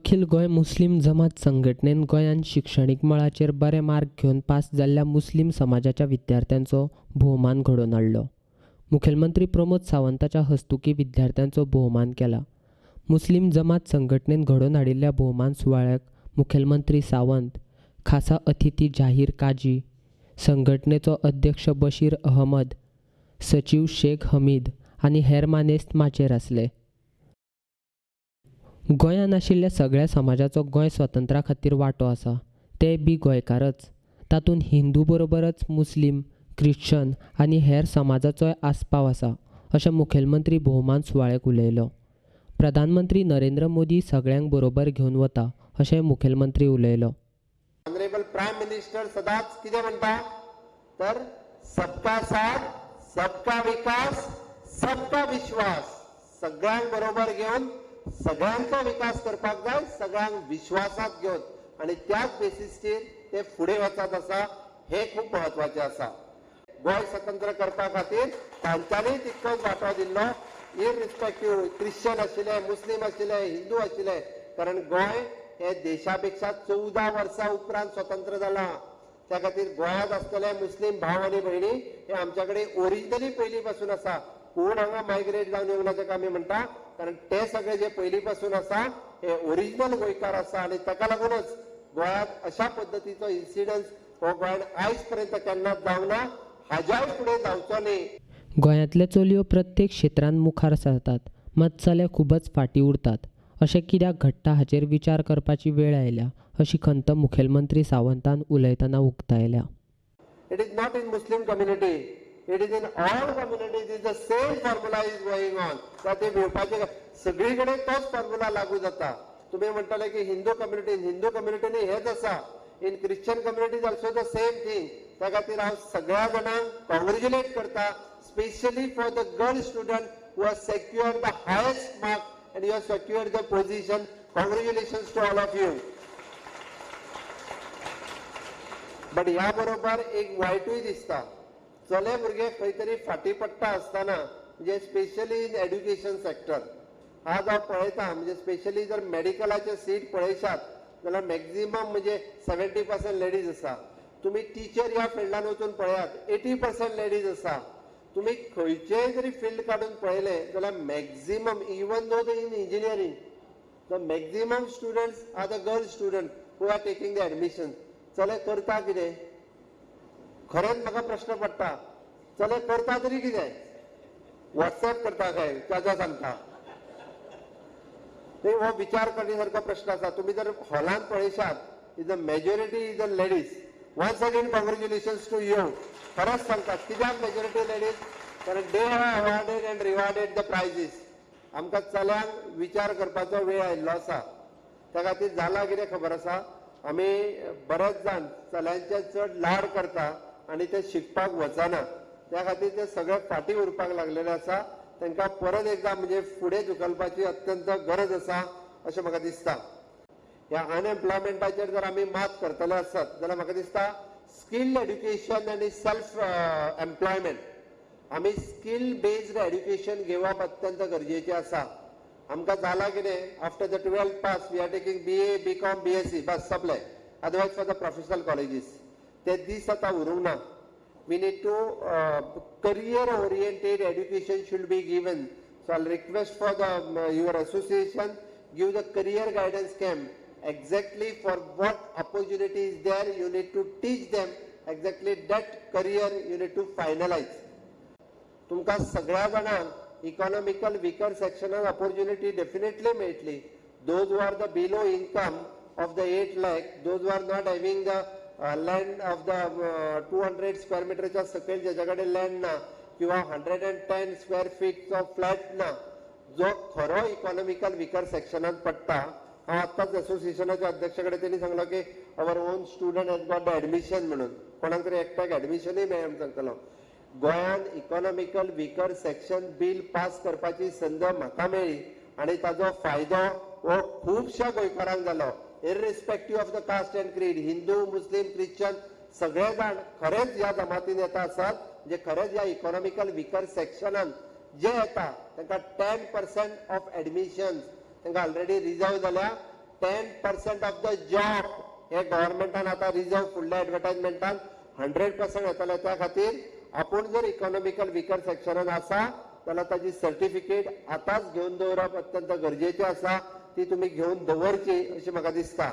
अखिल गोंय मुस्लीम जमात संघटनेन गोंयांत शिक्षणीक मळाचेर बरे मार्क घेवन पास जाल्ल्या मुस्लीम समाजाच्या विद्यार्थ्यांचो भोवमान घडोवन हाडलो. मुखेलमंत्री प्रमोद सावंताच्या हस्तुकीं विद्यार्थ्यांचो भोवमान केला. मुस्लीम जमात संघटनेन घडोवन हाडिल्ल्या भोवमान सुवाळ्याक मुखेलमंत्री सावंत, खासा अतिथी जाहीर काजी, संघटनेचो अध्यक्ष बशीर अहमद, सचीव शेख हमीद आनी हेर मानेस्त माचयेर आसले. गोंयांत आशिल्ल्या सगळ्या समाजाचो गोंय स्वतंत्रा खातीर वांटो आसा, ते बी गोंयकारच. तातूंत हिंदू बरोबरच मुस्लीम, ख्रिश्चन आनी हेर समाजाचोय आस्पाव आसा, अशें मुखेलमंत्री भोवमान सुवाळ्याक उलयलो. प्रधानमंत्री नरेंद्र मोदी सगळ्यांक बरोबर घेवन वता, अशें मुखेलमंत्री उलयलो. ऑनरेबल प्रायम मिनिस्टर सदांच कितें म्हणटा तर सबका साथ, सबका विकास, सबका विश्वास. सगळ्यांक बरोबर घेवन सगळ्यांचो विकास करपाक जाय, सगळ्यांक विश्वासात घेवन, आनी त्याच बेसिसचेर ते फुडें वचत आसा, हें खूब म्हत्वाचें आसा. गोंय स्वतंत्र करपा खातीर तांच्यांनी तितकोच वांटो दिल्लो, इररिस्पेक्टीव क्रिश्चन आशिल्ले, मुस्लीम आशिल्ले, हिंदू आशिल्ले, कारण गोंय हे देशा पेक्षा 14 वर्सां उपरांत स्वतंत्र जालां. त्या खातीर गोंयांत आसतले मुस्लीम भाव आनी भयणी हे आमच्या कडेन ओरिजिनली पयलीं पासून आसा. कोण हांगा मायग्रेट जावन येवना ताका आमी म्हणटा, कारण ते सगळे जे पयलीं पासून आसा हे ओरिजिनल गोंयकार आसा, आनी ताका लागूनच गोंयांत अशा पद्दतीचो इन्सिडन्स हो गोंयांत आयज पर्यंत केन्नाच जावना, हाज्याय फुडें जावचो न्ही. गोंयांतले चलयो प्रत्येक क्षेत्रांत मुखार सरतात, मात चले खूबच फाटीं उरतात. अशें कित्याक घडटा हाचेर विचार करपाची वेळ आयल्या, अशी खंत मुखेलमंत्री सावंतान उलयतना उक्तायल्या. It is not in Muslim community, it is in all communities, is the same formula is going on. ते भिवपाचे सगळी कडेन तोच फॉर्म्युला लागू जाता. तुमी म्हणटले की हिंदू कम्युनिटी, हिंदू कम्युनिटीनी हेच आसा, in Christian community also the same thing. त्या खातीर हांव सगळ्या जाणांक कॉंग्रेच्युलेट करता, specially for the girl student who have secured the highest mark and you have secured the position. Congratulations to all of you. But ह्या बरोबर एक वायटूय दिसता, चले भुरगे खंय तरी फाटीं पडटा आसतना, म्हणजे स्पेशली इन एड्युकेशन सेक्टर आज हांव पळयता, म्हणजे स्पेशली जर मेडिकलाचे सीट पळयशात जाल्यार मॅक्झिमम म्हणजे 70% लेडीज आसा. तुमी टिचर ह्या फिल्डान वचून पळयात, 80% लेडीज आसा. तुमी खंयचेय जरी फिल्ड काडून पळयलें जाल्यार maximum, even though the in engineering, the maximum students are the girl student who are taking the admission. चले करता कितें? खरेंच म्हाका प्रश्न पडटा, चले करता तरी कितें? वॉट्सएप करता काय ताजा सांगता? हो विचार करणे सारको प्रश्न आसा. तुमी जर हॉलांत पळयशात, is the majority is the ladies. Once again congratulations to you. खरेंच सांगता, कित्याक मेजॉरिटी लेडीज? कारण they have awarded and rewarded the prizes. आमकां चल्यांक विचार करपाचो वेळ आयिल्लो आसा. त्या खातीर जाला कितें खबर आसा, आमी बरेच जाण चल्यांचे चड लाड करता आनी ते शिकपाक वचना, त्या खातीर ते सगळे फाटीं उरपाक लागलेले आसा. तांकां परत एकदां म्हणजे फुडें धुकलपाची अत्यंत गरज आसा अशें म्हाका दिसता. ह्या अनएम्प्लॉयमेंटाचेर जर आमी मात करतले आसत जाल्यार म्हाका दिसता स्किल्ड एड्युकेशन आनी सेल्फ एम्प्लॉयमेंट, आमी स्किल बेस्ड एड्युकेशन घेवप अत्यंत गरजेचें आसा. आमकां जालां कितें, after the 12th pass we are taking BA, BCom, BSc, bus सपलें. Otherwise for the professional colleges ते दीस आतां उरूंक ना. We need to career oriented education should be given. So I request for the your association, give the career guidance camp exactly for what opportunity is there, you need to teach them exactly that career you need to finalize. तुमकां सगळ्या जाणांक economical vicar सेक्शनाक opportunity definitely मेळटली. Those who are the below income of the 8 lakh, those who are not having the land of the 200 square मिटरच्या सकयल ज्याच्या कडेन land ना, किंवा 110 square फीटचो flat ना, जो खरो इकॉनॉमिकल विकर सेक्शनात पडटा. हांव आत्ताच असोसिएशनाच्या अध्यक्षा कडेन तेणी सांगलो की our own student has got the admission म्हणून, कोणाक तरी एकट्याक एडमिशनूय मेळ्ळें म्हणून सांगतलो. गोंयान economical weaker section bill pass करपाची संद म्हाका मेळ्ळी आनी ताजो फायदो हो खुबश्या गोंयकारांक जालो, irrespective of the caste and creed. Hindu, Muslim, Christian सगळे जाण खरेंच ह्या जमातीन येता आसात, म्हणजे खरेंच ह्या इकॉनॉमिकल विकर सेक्शनान जे येता तांकां 10% ऑफ एडमिशन तांकां ऑलरेडी रिजर्व जाल्या. 10% of the job हे गव्हर्मेंटान आतां रिजर्व फुडल्या एडवर्टायजमेंटान 100% येतले. त्या खातीर आपूण जर इकॉनॉमिकल विकर सेक्शनान आसा जाल्यार ताजी सर्टिफिकेट आतांच घेवन दवरप अत्यंत गरजेचें आसा. ती तुमी घेवन दवरची अशें म्हाका दिसता.